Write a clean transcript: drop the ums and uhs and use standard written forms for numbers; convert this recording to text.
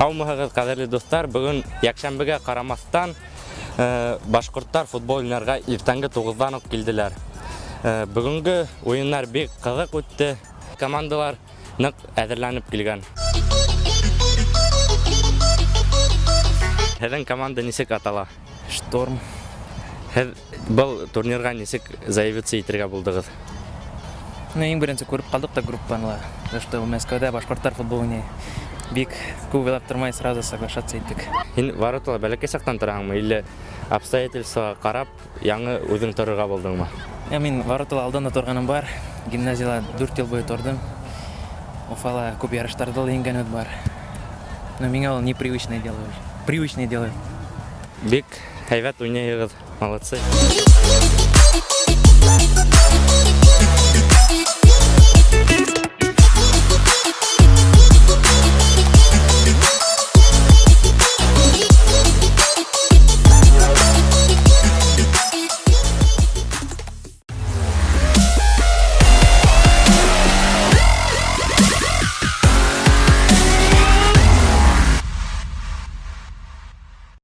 Һаумыһығыҙ, ҡәҙерле дуҫтар! Бөгөн йәкшәмбегә ҡарамаҫтан, башҡорттар футбол уйнарға иртәнге 9-ҙан уҡ килделәр. Бөгөнгө уйындар бик ҡыҙыҡ үтте. Командалар ныҡ әҙерләнеп килгән. Һеҙҙең команда нисек атала? Шторм. Һеҙ был турнирға нисек заявиться итергә булдығыҙ? Ну, иң беренсе күреп ҡалдыҡ та группаны ла. То, что Мәскәүҙә башҡорттар футбол уйнай. Бик күп уйлап тормай, сразу соглашаться иттек. Һин воротала бәләкәй саҡтан тораһыңмы или обстоятельствоға ҡарап яңы үҙең торорға булдыңмы? Я мин воротала алдан да торғаным бар. Гимназияла 4 йыл буйы торҙом. Уфала күп ярыштарҙа ла еңгәнебеҙ бар. Но миңә ул непривычное дело уже. Привычное дело. Бик һәйбәт уйнайһығыҙ, молодцы.